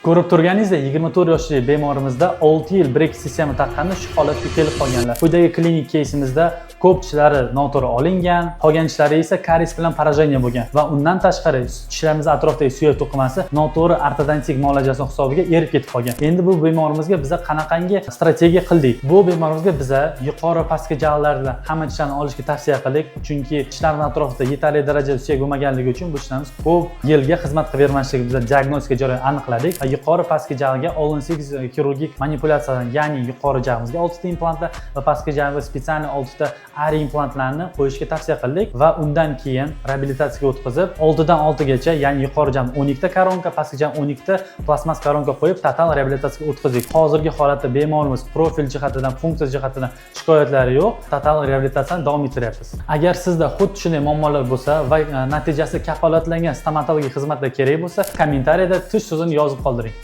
Ko'rib turganingizdek, 24 yoshli bemorimizda 6 yil breket sistema taqqanda shu holatga kelib qolganlar. Quyidagi klinik keysimizda ko'p tishlari noto'g'ri olingan, qolgan tishlari esa karies bilan поражение bo'lgan va undan tashqari tishlarimiz atrofidagi suyak to'qimasi noto'g'ri ortodontik muolajasi hisobiga erib ketib qolgan. Endi bu bemorimizga biza qanaqangi strategiya qildik? Bu bemorimizga biza yuqori, pastki jag'lardan hamma tishlarni olishga tavsiya qildik, chunki tishlarning atrofida yetarli darajada suyak bo'lmaganligi uchun bu tishlarimiz ko'p yilga xizmat qilib bermasligi biza diagnostika jarayonida aniqladik va yuqori, pastki jag'ga All on 6 xirurgik manipulyatsiyadan, ya'ni yuqori jag'imizga 6 ta implantlar va pastki jag'ga специальный 6 ta ari implantlarni qo'yishga tavsiya qildik va undan keyin reabilitatsiyaga o'tkazib, 6 dan 6 gacha, ya'ni yuqori jag'im 12 ta koronka, pastki jag'im 12 ta plastmas koronka qo'yib, total reabilitatsiyaga o'tkazdik. Hozirgi holatda bemorimiz profil jihatidan, funksiya jihatidan shikoyatlari yo'q, total reabilitatsiyani davom ettiryapmiz. Agar sizda xuddi shunday muammolar bo'lsa va natijasi kafolatlangan stomatologik xizmatlar kerak bo'lsa, kommentariyada "tish" so'zini yozib qoldiring.